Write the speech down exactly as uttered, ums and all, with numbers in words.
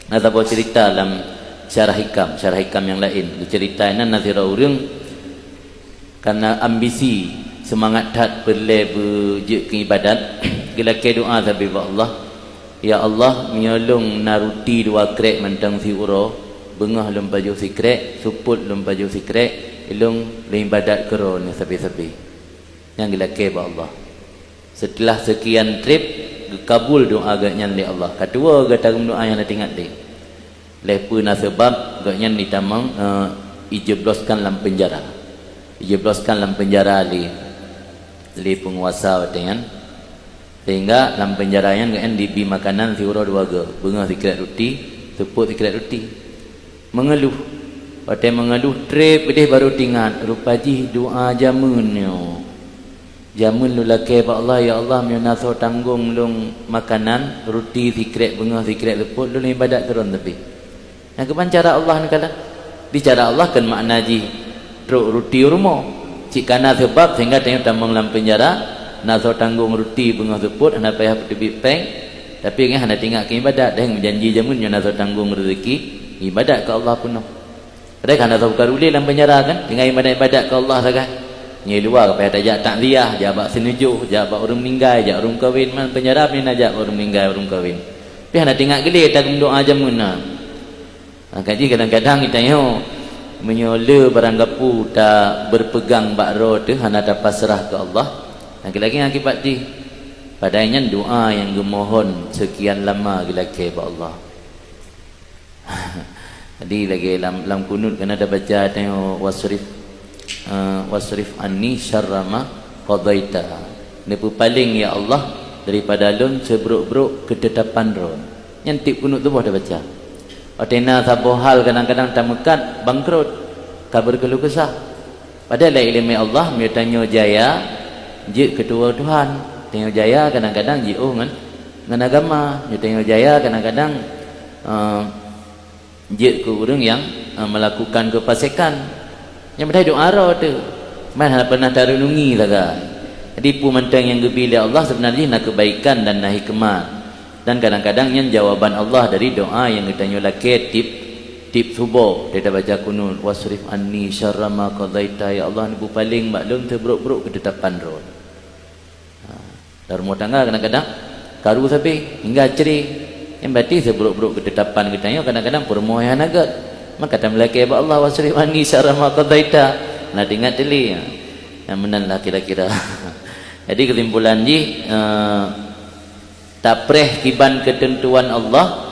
Na saboh cerita lam Syarah Hikam, Syarah Hikam nyang laén. Di cerita nyan na sidroe ureuëng karena ambisi, seumangat that peureulée beujeuet keu iébadat, geulakée doá sabe bak Allah, "Ya Allah, meunyoe lôn na ruti dua krek mantong siuroe, beungoh lôn pajoh sikrék, seupôt lôn pajoh sikrék, lôn lôn iébadat keu Droeneuh sabe-sabe." Nyang geulakée bak Allah. Seuteulah seukian treb, geukabul doá geuhnyan lé Allah. Ka tuwoe gata geumeudoá nyang na teuingat deh. Lheuh peue na seubab geuhnyan jitamong, eh, ijeubloskan lam peunjara. Ijeubloskan lam peunjara lé, lé peunguasa watée nyan. Sehingga lam peunjara nyan geuhnyan jibi makanan siuroe dua goe, beungoh sikrék ruti, seupôt sikrék ruti. Meungeuluh. Watée meungeuluh treb keudeh barô teuingat, rupa jih doá jamén nyoe. Jamén lôn lakée bak Allah, "Ya Allah, meunyoe na soe tanggong lôn makanan, ruti sikrék beungoh sikrék seupôt, lôn iébadat keu Droeneuh sabe." Nyang keuban cara Allah neukalon. Di cara Allah kan makna jih trok ruti u rumoh. Cit kana seubab sehingga tanyoe tamong lam peunjara, na soe tanggong ruti beungoh seupôt, hana payah peuteubiet péng, tapi nyan hana teuingat keu iébadat, dan meujanji jamén nyoe na soe tanggong reuzeuki, iébadat keu Allah peunoh. Padahai hana soe ka rulée lam peunjara kan, tinggai iébadat-iébadat keu Allah sagai. Nyoe luwa ka payah tajak takziah, jak bak seuneujôh, jak bak ureuëng meuninggai, jak ureuëng kawén, man peunjara pih na jak bak ureuëng meuninggai, ureuëng kawén. Pih hana teuingat geulée tageumeudoá jamén na. Ha, kaji kadang-kadang geutanyoe, meunyoe le barang gapu ta beupeugang bak droe teuh hana tapasrah keu Allah, lagée-lagée akibat jih. Padahai nyan doá nyang geumohon seukian lama geulakée bak Allah. Jadi lagée lam, lam kunut kana tabaca tanyoe wasrif, eh, "Wasrif anni syarra ma qadaita." Neupeupaleng, ya Allah, daripada lôn seubrok-brok keutetapan Droeneuh. Nyan tieb kunut tuboh tabaca. Watée na saboh hal kadang-kadang tameukat bangkrot, ka beureukeuluh keusah. Padahai lam iéleumé Allah, meunyoe tanyoe jaya, jeuet keu tuwoe Tuhan. Tanyoe jaya kadang-kadang jiôh ngon, ngon agama. Meunyoe tanyoe jaya kadang-kadang, eh, jeuet keu ureuëng nyang, eh, meulakukan keufasikan. Nyang padahai doá droe teuh. Man hana pernah tareunungi sagai. Jadi peue mantong nyang geubi lé Allah seubeunajih na keubaikan dan na hikmat. Dan kadang-kadang nyan jawaban Allah dari doá nyang geutanyoe lakée tieb, tieb suboh. Tabaca kunut, "Wasrif anni syarra ma qadaita." Ya Allah, neupeupaleng bak lôn seubrok-brok keutetapan Droeneuh. Ha, lam rumoh tangga kadang-kadang karu sabe hingga cre. Nyang berarti seubrok-brok keutetapan geutanyoe kadang-kadang peurumoh nyang hana gét. Maka tameulakée bak Allah, "Wasrif anni syarra ma qadaita." Na teuingat teuh lé. Nyang meunan lah kira-kira. Jadi keusimpulan jih, eh, tapreh kiban keuteuntuan Allah,